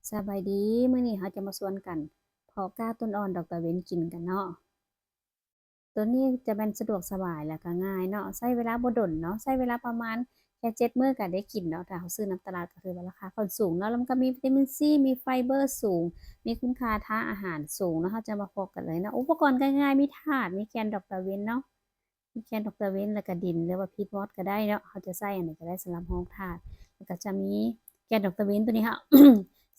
ສະບາຍດີ, ມື້ນີ້ເຮົາຈະມາຊວນກັນເພາະກ້າຕົ້ນອ່ອນດອກຕາເວັນກິນກັນເນາະ. ໂຕນີ້ຈະແມ່ນສະດວກສະບາຍ ແລ້ວກໍງ່າຍເນາະ, ໃຊ້ເວລາບໍ່ດົນເນາະ, ໃຊ້ເວລາປະມານແຄ່ເຈັດມື້ກໍໄດ້ກິນເນາະ. ຖ້າເຮົາຊື້ນຳຕະຫຼາດກໍຖືວ່າລາຄາຄ່ອນສູງເນາະ, ແລ້ວມັນກໍມີວິຕາມິນຊີ, ມີໄຟເບີສູງ, ມີຄຸນຄ່າທາງອາຫານສູງເນາະ. ເຮົາຈະມາພອກກັນເລີຍເນາະ. ອຸປະກອນກໍງ່າຍ, ມີຖາດ, ມີແກ່ນດອກຕາເວັນເນາະ. ມີແກ່ນດອກຕາເວັນ ແລ້ວກະດິນ ຫຼືວ່າພີດມອດກໍໄດ້ເນາະ, ເຮົາຈະໃຊ້ອັນໃດກໍໄດ້ສຳລັບຮອງຖາດ. ແລ້ວກໍຈະມີແກ່ນດອກຕາເວັນຕົວນີ້ ເຮົາ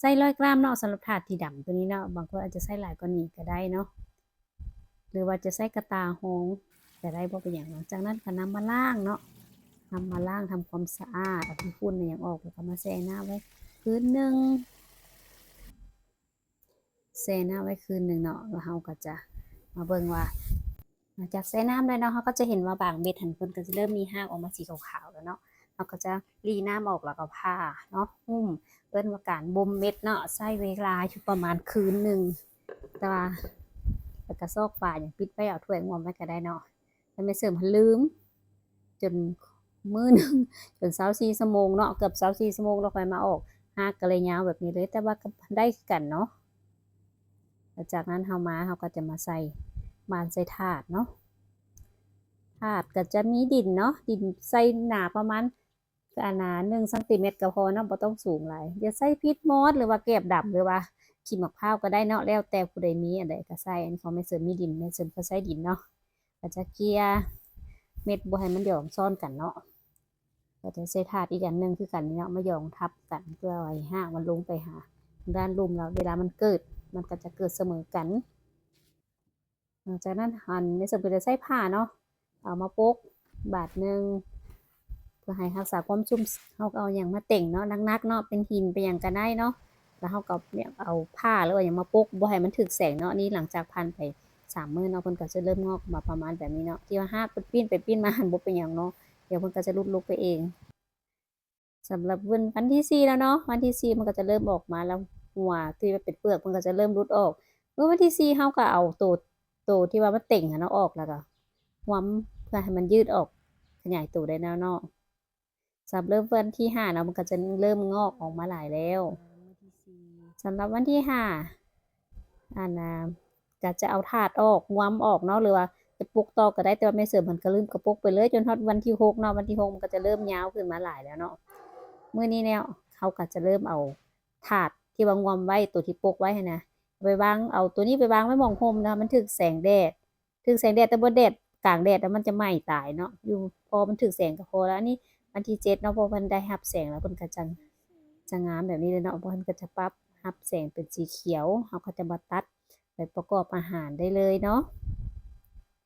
ໃຊ້ຮ້ອຍກຣາມເນາະ, ສຳລັບຖາດທີ່ດຳຕົວນີ້ເນາະ, ບາງຄົນອາດຈະໃຊ້ຫຼາຍກວ່ານີ້ກໍໄດ້ເນາະ ຫຼືວ່າຈະໃຊ້ກະຕ່າຮອງກໍໄດ້ ບໍ່ເປັນຫຍັງເນາະ. ຈາກນັ້ນກໍນຳມາລ້າງເນາະ, ນຳມາລ້າງທຳຄວາມສະອາດ ເອົາຂີ້ຝຸ່ນອີ່ຫຍັງອອກ ແລ້ວກໍມາແຊ່ນ້ຳໄວ້ຄືນໜຶ່ງ. ແຊ່ນ້ຳໄວ້ຄືນໜຶ່ງເນາະ, ແລ້ວເຮົາກໍຈະມາເບິ່ງວ່າ ຫຼັງຈາກແຊ່ນ້ຳແລ້ວເນາະ, ເຮົາກໍຈະເຫັນວ່າບາງເມັດຫັ້ນ ເພິ່ນກໍຈະເລີ່ມມີຮາກອອກມາສີຂາວໆແລ້ວເນາະ. ເຮົາກໍຈະລີ້ນ້ຳອອກ ແລ້ວກໍຜ້າເນາະ ຫຸ້ມ, ເອີ້ນວ່າການບົ່ມເມັດເນາະ, ໃຊ້ເວລາຢູ່ປະມານຄືນໜຶ່ງ. ແຕ່ວ່າ ແລ້ວກໍຊອກຝາຫຍັງປິດໄວ້, ເອົາຖ້ວຍງວມໄວ້ກໍໄດ້ເນາະ. ແຕ່ແມ່ເສີມຫັ້ນລືມ ຈົນມື້ໜຶ່ງ ຈົນຊາວສີ່ຊົ່ວໂມງເນາະ, ເກືອບຊາວສີ່ຊົ່ວໂມງ ແລ້ວຄ່ອຍມາອອກ, ຮາກກໍເລີຍຍາວແບບນີ້ເລີຍ, ແຕ່ວ່າກໍໄດ້ຄືກັນເນາະ. ແລ້ວຈາກນັ້ນເຮົາມາ ເຮົາກໍຈະມາໃສ່ ບານໃສ່ຖາດເນາະ. ຖາດກໍຈະມີດິນເນາະ, ດິນໃສ່ໜາປະມານ ອັນໜາໜຶ່ງຊັງຕີແມັດກໍພໍເນາະ, ບໍ່ຕ້ອງສູງຫຼາຍ. ຈະໃສ່ພີດມອດ ຫຼືວ່າແກບດຳ ຫຼືວ່າຂີ້ໝາກພ້າວກໍໄດ້ເນາະ, ແລ້ວແຕ່ຜູ້ໃດມີອັນໃດກໍໃສ່. ອັນນີ້ຂອງແມ່ເສີມມີດິນ, ແມ່ເສີມກໍໃສ່ດິນເນາະ. ກໍຈະເກ່ຍເມັດບໍ່ໃຫ້ມັນຫຍອງຊ້ອນກັນເນາະ, ກໍຈະໃສ່ຖາດອີກອັນໜຶ່ງຄືກັນນີ້ເນາະ ມາຫຍອງທັບກັນ ເພື່ອໃຫ້ຮາກມັນລົງໄປຫາດ້ານລຸ່ມ, ແລ້ວເວລາມັນເກີດ ມັນກໍຈະເກີດສະເໝີກັນ. ຫຼັງຈາກນັ້ນ ອັນ ແມ່ເສີມກໍຈະໃຊ້ຜ້າເນາະ ເອົາມາປົກບາດໜຶ່ງ ເພື່ອໃຫ້ຮັກສາຄວາມຊຸ່ມ. ເຮົາກໍເອົາຫຍັງມາເຕັງເນາະ ໜັກໆເນາະ, ເປັນຫີນເປັນຫຍັງກໍໄດ້ເນາະ. ແລ້ວເຮົາກໍເອົາຜ້າ ຫຼືວ່າຫຍັງມາປົກ ບໍ່ໃຫ້ມັນຖືກແສງເນາະ. ນີ້ຫຼັງຈາກຜ່ານໄປສາມມື້ເນາະ ເພິ່ນກໍຈະເລີ່ມງອກມາປະມານແບບນີ້ເນາະ, ທີ່ວ່າຮາກເພິ່ນປີ້ນໄປປີ້ນມາຫັ້ນ ບໍ່ເປັນຫຍັງເນາະ, ດຽວເພິ່ນກໍຈະຫຼຸດລົງໄປເອງ. ສຳລັບວັນ ວັນທີສີ່ແລ້ວເນາະ, ວັນທີສີ່ມັນກໍຈະເລີ່ມອອກມາແລ້ວ, ຫົວທີ່ວ່າເປັນເປືອກມັນກໍຈະເລີ່ມຫຼຸດອອກ. ມື້ວັນທີສີ່ເຮົາກໍເອົາໂຕ ໂຕທີ່ວ່າມັນເຕັງຫັ້ນເນາະອອກ ແລ້ວກໍຫວມ ເພື່ອໃຫ້ມັນຍືດອອກ ຂະຫຍາຍໂຕໄດ້ແລ້ວເນາະ. ສຳລັບວັນທີຫ້າເນາະ ມັນກໍຈະເລີ່ມງອກອອກມາຫຼາຍແລ້ວ. ສຳລັບວັນທີຫ້າ ອັນນ່າ ກໍຈະເອົາຖາດອອກ ຫວມອອກເນາະ ຫຼືວ່າຈະປົກຕໍ່ກໍໄດ້, ແຕ່ວ່າແມ່ເສີມເພິ່ນກໍລືມ ກໍປົກໄປເລີຍ ຈົນຮອດວັນທີຫົກເນາະ. ວັນທີຫົກມັນກໍຈະເລີ່ມຍາວຂຶ້ນມາຫຼາຍແລ້ວເນາະ. ມື້ນີ້ແລ້ວ ເຮົາກໍຈະເລີ່ມເອົາຖາດທີ່ວ່າຫວມໄວ້ ໂຕທີ່ປົກໄວ້ຫັ້ນນະ ໄປວາງ, ເອົາໂຕນີ້ໄປວາງໄວ້ໝ່ອງຮົ່ມເນາະ, ມັນຖືກແສງແດດ ຖືກແສງແດດ ແຕ່ບໍ່ແດດ ກາງແດດແລ້ວມັນຈະໄໝ້ຕາຍເນາະ, ຢູ່ພໍມັນຖືກແສງກໍພໍແລ້ວ. ອັນນີ້ວັນທີເຈັດເນາະ, ພໍເພິ່ນໄດ້ຮັບແສງແລ້ວ ເພິ່ນກໍຈະ ຈະງາມແບບນີ້ເລີຍເນາະ. ເພິ່ນກໍຈະປັບຮັບແສງເປັນສີຂຽວ, ເຮົາກໍຈະມາຕັດໄປປະກອບອາຫານໄດ້ເລີຍເນາະ.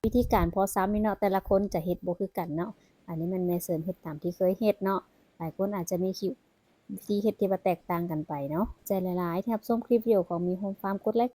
ວິທີການເພາະຊຳນີ້ເນາະ ແຕ່ລະຄົນຈະເຮັດບໍ່ຄືກັນເນາະ, ອັນນີ້ແມ່ນແມ່ເສີມເຮັດຕາມທີ່ເຄີຍເຮັດເນາະ. ຫຼາຍຄົນອາດຈະມີຄິວ ວິທີເຮັດທີ່ວ່າແຕກຕ່າງກັນໄປເນາະ. ຂອບໃຈຫຼາຍໆທີ່ຮັບຊົມຄລິບວິດີໂອຂອງມີໂຮມຟາມ, ກົດໄລ